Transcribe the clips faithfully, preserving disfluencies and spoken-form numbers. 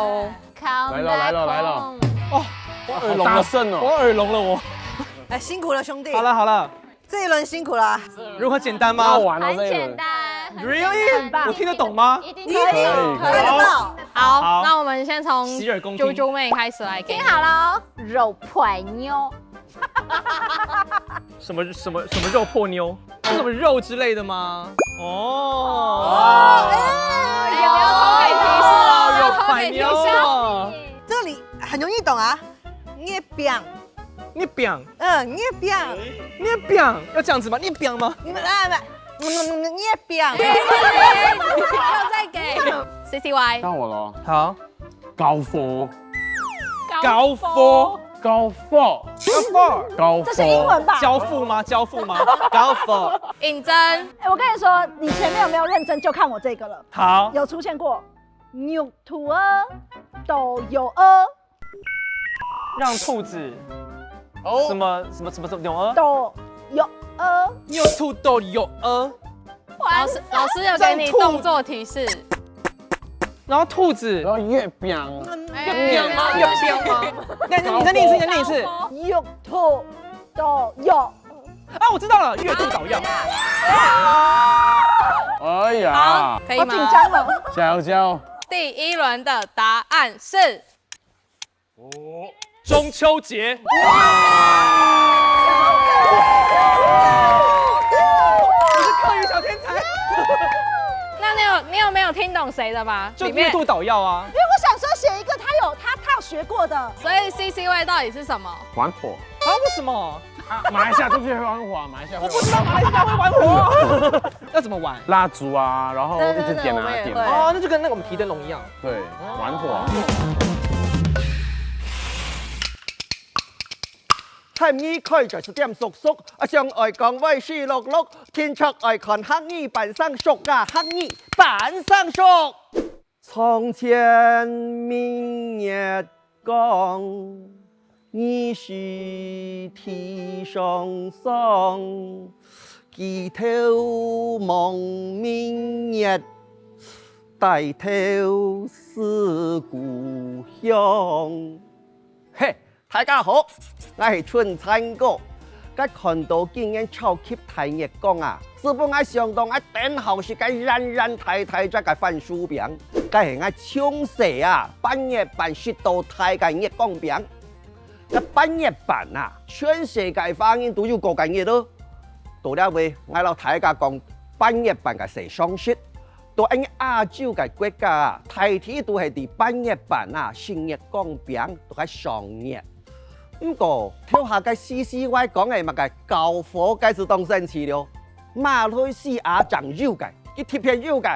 哦。来了，来了，来了。哦，我耳聋了，好大声哦。我耳聋了，我。哎，辛苦了，兄弟。好了，好了。这一轮辛苦了。如何，简单吗？好玩哦，很简单，很简单。Really？我听得懂吗？一定可以。可以，可以。看得到。好，好。那我们先从洗耳恭听。啾啾妹开始来给你。听好了哦，肉块妞。什么，什么，什么肉破妞？是什么肉之类的吗？哦。哦，哎，哎，不要偷给提示哦，肉块妞。这里很容易懂啊，月饼。月饼。嗯，月饼。月饼要这样子吗？月饼吗？嗯，哎，不，月饼。要再给。C C Y。到我了。好。高科。高科。高科。高科。高科。这是英文吧？交付吗？交付吗？高科。尹真。哎，我跟你说，你前面有没有认真就看我这个了？好。有出现过，肉兔啊，都有啊。让兔子哦。什么，什么，什么，什么，有啊？都有啊。肉兔都有啊。老师，老师有给你动作提示。然后兔子。然后月饼。月饼吗？月饼吗？那，那你再念一次，你再念一次。肉兔都有。啊，我知道了，月兔捣药。哎呀，好，可以吗？好紧张哦。加油，加油。第一轮的答案是哦，中秋节。我是客语小天才。那你有，你有没有听懂谁的吗？就里面月兔捣药啊。因为我想说写一个他有，他，他有学过的。所以 C C Y 到底是什么？玩火。啊，为什么？啊，马来西亚就会玩火啊，马来西亚会玩火。我不知道马来西亚会玩火。要怎么玩？蜡烛啊，然后一直点啊，对，对，对，点啊。我们也会。哦，那就跟那个我们提灯笼一样。对，玩火啊。汉语开在十点熟熟，啊，上爱讲歪西落落，天才爱看客语扮生熟啊，客语扮生熟。床前明月光，疑是地上霜。举头望明月，低頭思故鄉。嘿，大家好，𠊎係春燦哥。該看到今年超級大月光啊，使分𠊎想到𠊎頂好食个圓圓大大隻个番薯餅，該係𠊎從細啊，半月半食到大个月光餅。 該半月半啊，全世界華人都有過个日哦。到這位，𠊎摎大家講半月半个細常識。到𠊎亞洲个國家啊，大體都係在半月半啊，食月光餅，都係上月。毋過，頭下个C C Y講个麼个交火，該就當生趣了。馬來西亞正有个，佢特別有个，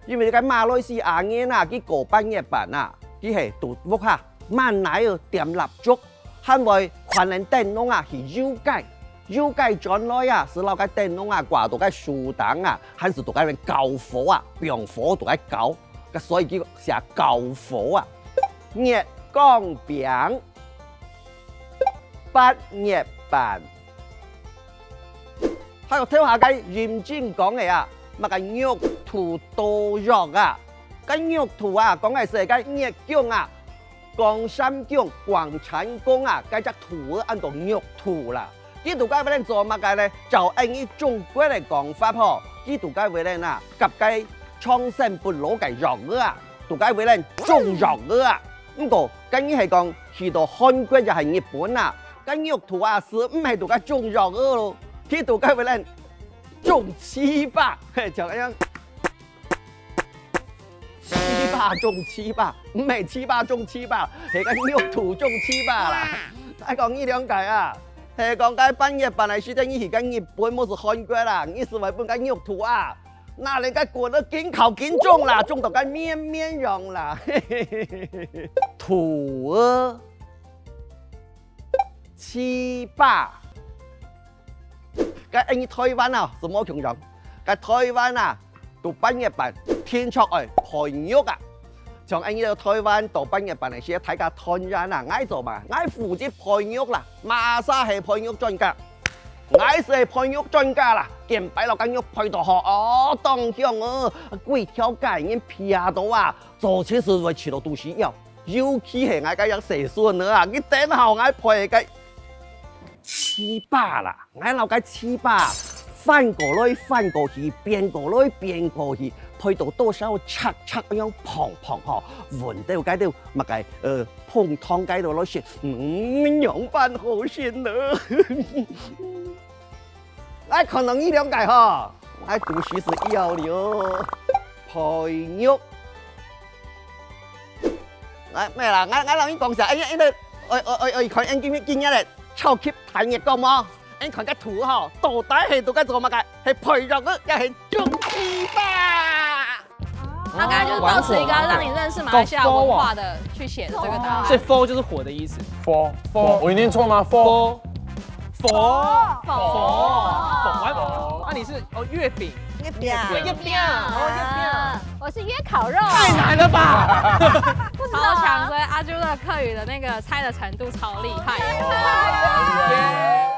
因為該馬來西亞人啊，佢過半月半啊，佢係在屋下 慢來哦，點蠟燭，還會擐等燈籠啊去遊街。遊街轉來啊，係摎該燈籠啊掛到該樹頂啊，還係到該邊交火啊，放火到該交，該所以佢寫交火啊。月光餅，八月半。 還有頭下个認真講个啊，麼个玉兔到藥啊，該玉兔啊，講个係該月宮啊，廣三宮、廣產宮啊，該隻兔仔安到玉兔啦。佢在該位呢做麼个呢？照𠊎等中國个講法吼，佢在該位呢啊，佮該長生不老个藥仔啊，在該位呢種藥仔啊。毋過，該你係講去到韓國也係日本啊， 該玉兔啊，係毋係在該種藥仔咯？佢在該位呢種粢粑，嘿，像恁樣，粢粑種粢粑，毋係粢粑種粢粑，係該玉兔種粢粑啦。𠊎講你兩个啊，係講該半月半个時間，你去該日本，無係韓國啦，你係會分該玉兔啊，拿來該棍仔緊敲緊種啦，種到該綿綿樣啦。兔仔。 粢粑。該𠊎等台灣啊，係無共樣。該台灣啊，在半月半定著愛培育啊。像𠊎等台灣到半月半个時，大家團圓啊，𠊎做麼？𠊎負責培育啦，麼儕係培育專家？𠊎係培育專家啦，見擺摎該玉培到好，哦，當香哦，歸條街人鼻著啊， 早起時會食到肚屎枵，尤其係𠊎該隻細孫仔啊，佢等好𠊎培个粢粑啦，𠊎摎該粢粑翻過來翻過去，變過來變過去，培到多少赤赤恁樣膨膨吼，聞到該兜麼个，呃，膨脹該兜來食，嗯，仰般好食呢？ 𠊎看到你兩个吼，𠊎肚屎係枵了。培育。𠊎，毋係啦，𠊎，𠊎摎你講一下，哎呀，哎呀，愛，愛，愛，愛看𠊎今日，今日个超級大月光無？𠊎看該圖吼，到底係在該做麼个？係培育个，也係種粢粑？ 他剛才就是抱持一個要讓你認識馬來西亞文化的去寫的這個答案。所以 four 就是火的意思。Four，four，我有念錯嗎？Four，four，four，four，完，啊，你是，哦，月餅，月餅，月餅，哦，月餅。啊，我是約烤肉。太難了吧？不知道啊。超強，所以阿啾的客語的那個猜的程度超厲害。耶。